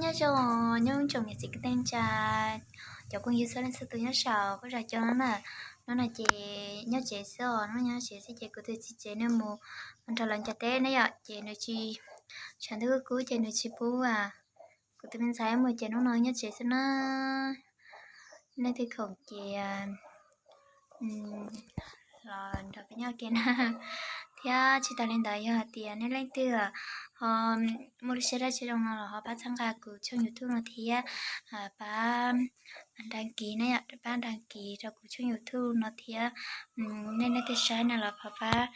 Nyob zoo, nyob tsoom niam txiv kwv tij neej tsa, cov phooj ywg txhua leej txhua tus nyob saum qab zos coob no na. Hnub no ces nyob tsev xwb os, hnub no nyob tsev xwb ces kuv tus txiv tsev nws mus nrog lawv ncav teb na yom, ces nws tsis, tshav ntuj kub ces nws tsis pub kuv tus me ntxhais mus ces hnub no nyob tsev xwb na. Leej twg khoom ces los nrog peb nyob ke na. Thiab tsis tas li ntawd yog hais tias nej leej twg ho muaj lub siab dab tsi zoo no los ho pab txhawb nqa kuv tshooj YouTube no thiab pab đăng ký na yom, pab đăng ký rau kuv tshooj YouTube no thiab. Nej leej twg saib no los ho pab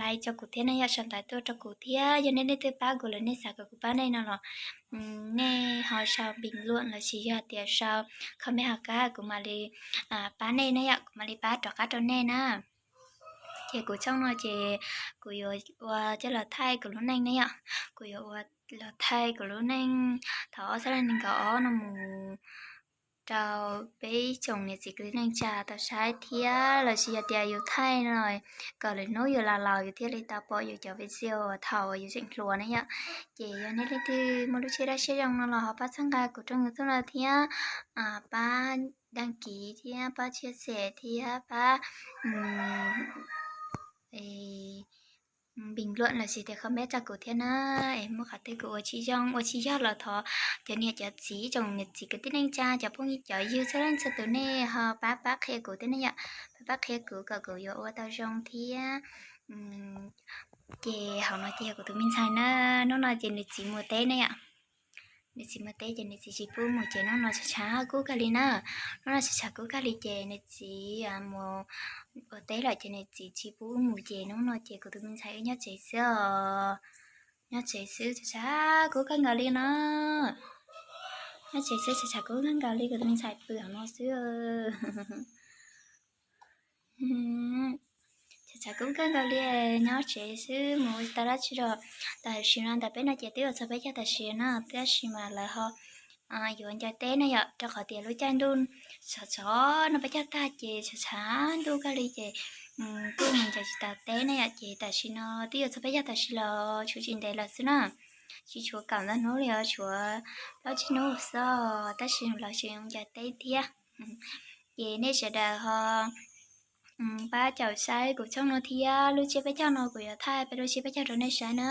like rau kuv thiab na yom, sau ntawv tuaj rau kuv thiab. Yog nej leej twg pab kuv lawm nej xav kom kuv pab nej no los nej ho sau bình luận lossis yog tias sau comment hauv qab kuv mam li pab nej na yom, kuv mam li pab rov qab rau nej na. Ces kuv tshooj no ces kuv yuav ua coj los thaij kuv lub neej na yom, kuv yuav ua los thaij kuv lub neej thaum ob txhiab nees nkaum ob no mus rau peb tsoom niam txiv kwv tij neej tsa tau saib thiab lossis yog tias yus thaij no kom lwm hnub yus los laus yus thiaj li tau pom yus cov video thaum yus tseem hluas na yom. Ces yog nej leej twg muaj lub siab dab siab zoo no los ho pab txhawb nqa kuv tshooj YouTube no thiab pab đăng ký thiab pab chia sẻ thiab pab bình luận lossis tias comment rau kuv thiab na. Es muaj qhov twg kuv ua tsis zoo ua tsis yog los thov cov niam cov txiv tsoom niam txiv kwv tij neej tsa cov phooj ywg cov ywg txhua leej txhua tus nej ho pab pab qhia kuv thiab ne yom, pab pab qhia kuv kom kuv yuav ua tau zoo thiab. Ces hauv no ces yog kuv tus me ntxhais na, hnub no ces nws txiv mus teb na yom. Nws txiv mus teb ces nws txiv tsis pub mus ces hnub no tshav tshav kub kawg li na. Hnub no tshav tshav kub kawg li ces nws txiv mus ua teb lawm ces nws txiv tsis pub mus ces hnub no ces kuv tus me ntxhais wb nyob tsev xwb os. Nyob tsev xwb tshav tshav kub kawg nkaus li no. Nyob tsev xwb tshav tshav kub kawg nkaus li, kuv tus me ntxhais pw hauv no xwb. Tshav tshav kub kawg nkaus li, nyob tsev xwb mus ua tau dab tsi los. Tam sim no ntawm peb no ces twb yuav txog peb caug tam sim no tab sis mas lawv ho yuav ncaws teb na yom, rau qhov tias lub caij ntuj txhov txhov no peb caug tag ces tshav tshav ntuj kawg li ces kuj mus ncaws tsis tau teb na yom. Ces tam sim no twb yuav txog peb caug tam sim los tshuav tsis ntev lawm xwb na, tsis tshuav kaum ntau hnub li os, tshuav plaub tsib hnub xwb tab sis lawv tseem ncaws teb thiab. Ces nej sawv daws ho pab caum saib kuv tshooj no thiab, lub tsiab peb caug no kuv yuav thaij peb lub tsiab peb caug rau nej saib na.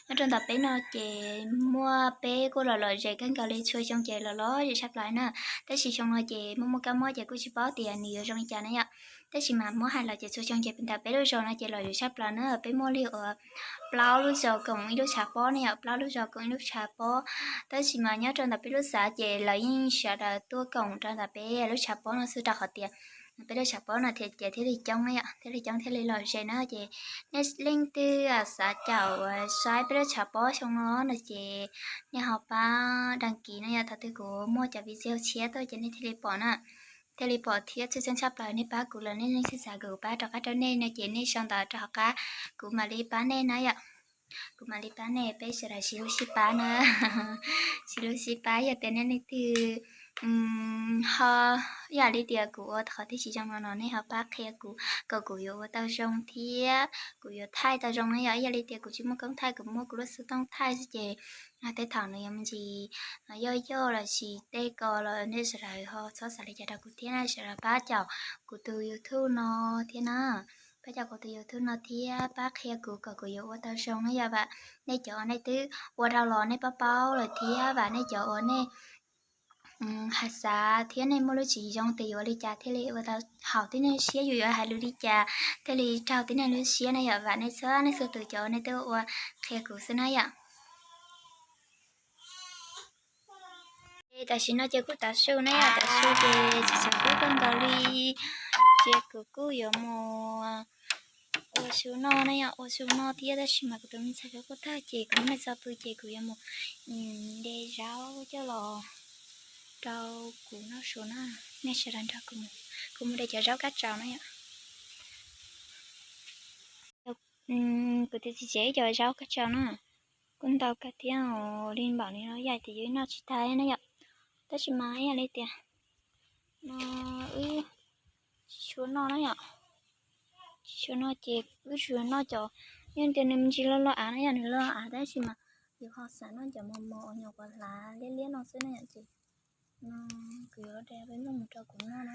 Nyob rau ntawm peb no ces muaj peb kuj los lom zem kawg nkaus li, txhua xyoo ces los lom zem tshaj plaws na, tab sis xyoo no ces muaj muaj kab mob ces kuj tsis paub tias nws yuav zoo li cas na yom. Tab sis mas muab hais los ces txhua xyoo ces ntawm peb lub zos no ces lom zem tshaj plaws na, peb muaj li uas plaub lub zos koom ib lub tshav pob ne yom, plaub lub zos koom ib lub tshav pob. Tab sis mas nyob rau ntawm peb lub xav ces lawv yeej sawv daws tuaj koom rau ntawm peb lub tshav pob no xwb rau qhov tias peb lub tshav pob no thiaj ces thiaj li coob na yom, thiaj li coob thiaj li lom zem na. Ces nej leej twg xav caum saib peb lub tshav pob xyoo no no ces nej ho pab đăng ký na yom, thaum twg kuv muaj cov video tshiab tuaj ces nej thiaj li pom na, thiaj li pom thiab. Tshwj xeeb tshaj plaws nej pab kuv lawm, nej leej twg xav kom kuv pab rov qab rau nej no ces nej sau ntawv rau hauv qab kuv mam li pab nej na yom. Kuv mam li pab nej, peb sawv daws sib hlub sib pab na, sib hlub sib pab. Yog tias nej leej twg ho yam li tias kuv ua qhov twg tsis zoo no no nej ho pab qhia kuv kom kuv yuav ua tau zoo thiab kuv yuav thaij tau zoo na yom. Yam li tias kuv tsis muaj koob thaij, kuv muaj kuv lub xov tooj thaij xwb ces tej thaum nws yuav me ntsis yoj yoj lossis tej ko los nej sawv daws ho txhob xav li cas rau kuv thiab na, sawv daws pab caum kuv tus YouTube no thiab na, pab caum kuv tus YouTube no thiab pab qhia kuv kom kuv yuav ua tau zoo na yom. Vam nej cov uas nej twb ua rau los nej paub paub lawm thiab vam nej cov uas nej hais xav thiab nej muaj lub tsis zoo tias yuav ua li cas thiaj li ua tau haum tib neeg siab, yus yuav hais lus li cas thiaj li raug tib neeg lub siab na yom. Vam nej txhua nej txhua tus cov uas nej twb ua qhia kuv xwb na yom. Tam sim no ces kuj tav su na yom, tav su ces tshav tshav kub kawg nkaus li, ces kuv kuj yuav mus ua su noj na yom, ua su noj thiab tab sis mas kuv tus me ntxhais kuj tag ces kuv muab nws tso pw ces kuv yuav mus de zaub coj los rau kuv noj su na. Nej sawv daws nrog kuv mus, kuv mus de cov zaub kab tsaus na yom. Kuv tus txiv tsev ib co zaub kab tsaus na, kuj ntau kawg thiab, li npaum li no yam ces yus noj tsis tag na yom. Tab sis mas ib yam li tias no wb tsis tshua noj na yom, tsis tshua noj ces wb tsuas noj cov, yog tias nws me ntsis loj loj av na yom, nws loj av tab sis mas Yus ho xav noj cov mos mos uas nyuam qhuav hlav liab liab no xwb na yom, ces no kuv yuav de peb nplooj mus rau kuv noj na.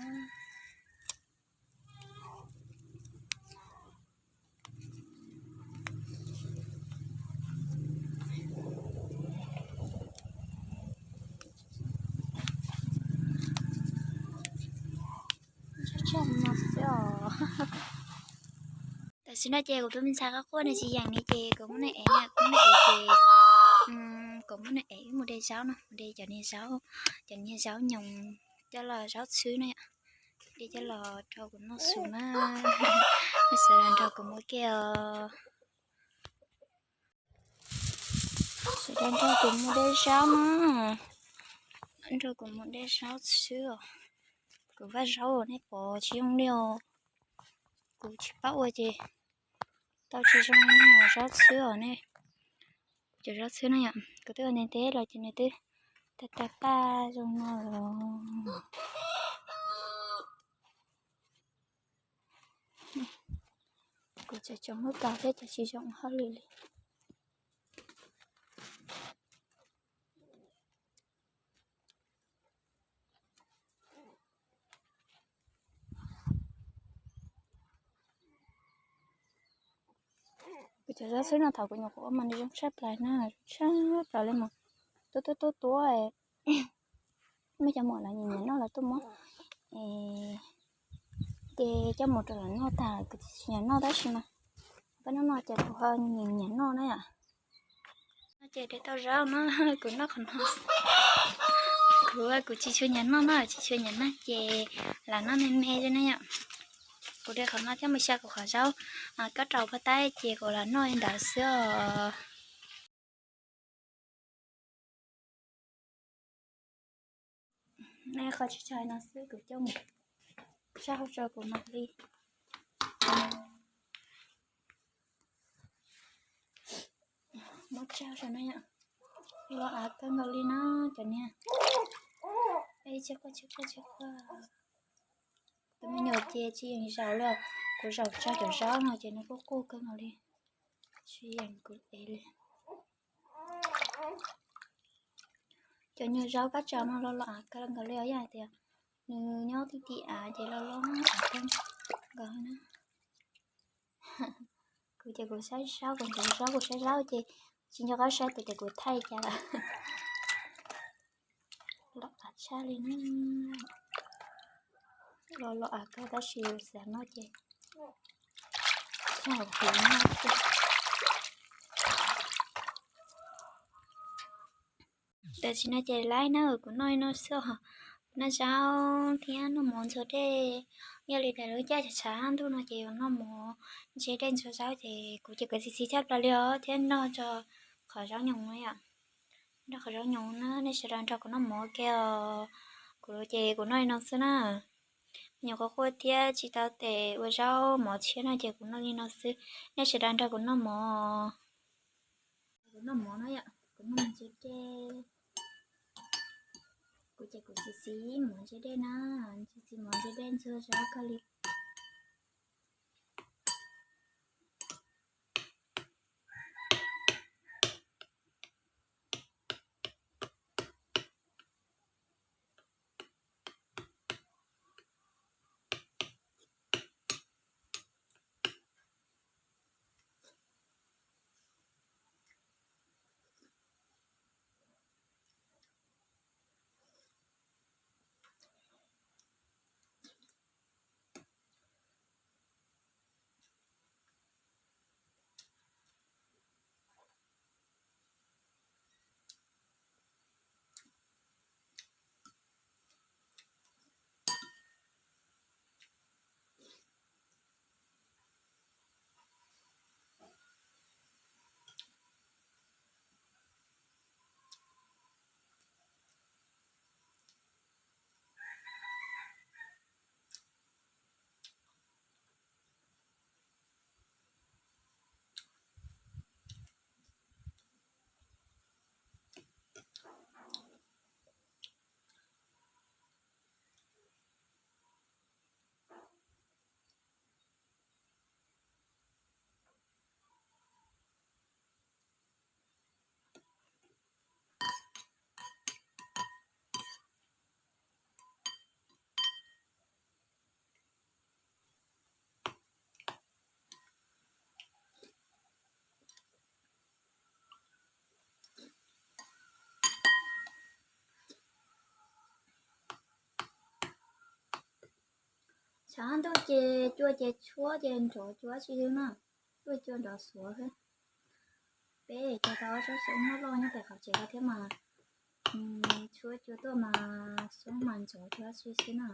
Tam sim no ces kuv tus me ntxhais qab quaj nws tsis yeem li ces kuv muab nws ev na, kuv muab nws ev ces kuv muab nws ev wb mus de zaub no, mus de cov niag zaub, cov niag zaub nyoos coj los, zaub txhwb no yom, de coj los rau kuv noj su na. Nej sawv daws nrog kuv mus ua ke os. Sawv daws nrog kuv mus de zaub na, nrog kuv mus de zaub txhwb os. Kuv vaj zaub uas nej pom tsis zoo li os, kuv tsis paub ua ces tau tsis zoo, zaub txhwb os ne. Cov zaub txhwb no yom, kuv twb ua ntev ntev los ces nws twb tag tag paj zoo no los. Kuv tseem tsoom lub kaus thiab ces tsis zoo hauj lwm li. Kuv cov zaub txhwb no thaum kuv nyuam qhuav ua mas nws zoo tshaj plaws na, zoo tshaj plaws li mas tuab tuab tuab tuab, muaj cov muam lawv nyiam nyiam noj lawv tuaj muab, ces coj mus rau lawv noj tag lawm kuv tsis nyiam noj tab sis mas pab noj no ces kuv ho nyiam nyiam noj na yom. No ces de tau zaub no, kuv noj qhov no, kuv kuv tsis tshua nyiam noj no, tsis tshua nyiam noj ces lam noj me me xwb na yom. Kuv de qhov no coj mus xyaw kuv qhov zaub kab raus paj taib ces kuv lam noj li ntawd xwb os. Noj qhov tsis tshua no xwb kuv coj mus tsau rau kuv mam li muab tsau rau na yom. Los av kawg nkaus li na cov niag, tsis quaj tsis quaj tsis quaj. Tus me nyuam ces tsis yeem zaum li, kuv zaum tsau cov zaub no ces nws quaj quaj kawg nkaus li, tsis yeem kuv ev li. Cov nyuag zaub kab tsaus no los los av kawg nkaus li os, yog hais tias nws nyob tib tim av ces los los av kawg nkaus na. Kuv ces kuv saib zaub, kuv ntxuav zaub, kuv saib zaub ces tsis nco qab saib tus ces kuv thaij cas lawm. Los av tshaj li na. Los los av kawg tab sis xav noj ces tsis haum huv noj. Tam sim no ces laib na, kuv noj li no xwb os. Kuv noj zaub thiab noj mov ntxuag dej. Yog li tias lub caij tshav tshav ntuj no ces yuav noj mov ntse dej ntxuag zaub ces kuv ces kuv txiv txiv tshaj plaws li os thiab noj tso qhov zaub nyoos na yom. Noj qhov zaub nyoos na, nej sawv daws nrog kuv noj mov ua ke os. Kuv ces kuv noj li no xwb na. Nyuam qhuav quaj thiab tsis tau tes ua zaub mov tshiab no ces kuv noj li no xwb. Nej sawv daws nrog kuv noj mov. Kuv noj mov na yom, kuv noj ntse dej. Kuv ces kuv txiv txiv mov ntse dej na, txiv txiv mov ntse dej ntxuag zaub kawg li. Tshav ntuj ces cua ces tshuab ces nrov cua tsis li na, tuaj cua nrov xuav xwb. Peb cog tau ob tsob xyoob loj loj nyob pem qhov tsev ko thiab mas tshuab cua tuaj mas xyoob mas nrov cua tsis xwb na.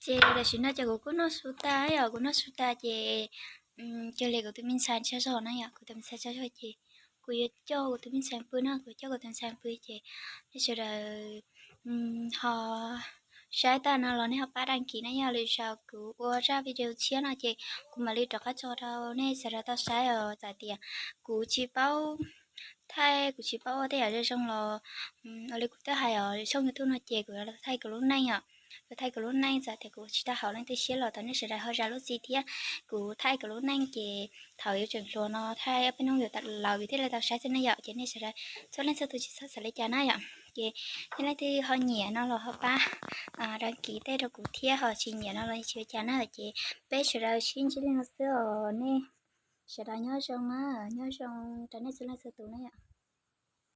Ces tam sim no ces kuv kuj noj su tas yom, kuv noj su tas ces cia li kuv tus me ntxhais tsawg zog na yom, kuv tus me ntxhais tsawg zog ces kuv yuav coj kuv tus me ntxhais pw no, kuv coj kuv tus me ntxhais pw ces nej sawv daws ho saib tag no los nej ho pab đăng ký na yom, lwm zaus kuv ua zaj video tshiab no ces kuv mam li rov qab tso rau nej sawv daws tau saib os. Txawm tias kuv tsis paub thaij, kuv tsis paub ua tej yam zoo zoo los ua li kuv twb hais os, tshooj YouTube no ces kuv yuav thaij kuv lub neej os. Kuv thaij kuv lub neej txawm tias kuv tsis tau haum leej twg siab los thov nej sawv daws ho zam lub txim thiab. Kuv thaij kuv lub neej ces thaum yuav tseem hluas no thaij ob peb hnub yuav laus vim thiaj li tau saib xwb ne yom. Ces nej sawv daws txhua leej txhua tus tsis txhob xav li cas na yom. Ces yog leej twg ho nyiam no los ho pab dag kiv tej rau kuv thiab, ho tsis nyiam no los tsis ua cas na. Ces peb sawv daws sib ntsib li no xwb os. Nej sawv daws nyob zoo na, nyob zoo rau nej txhua leej txhua tus na yom.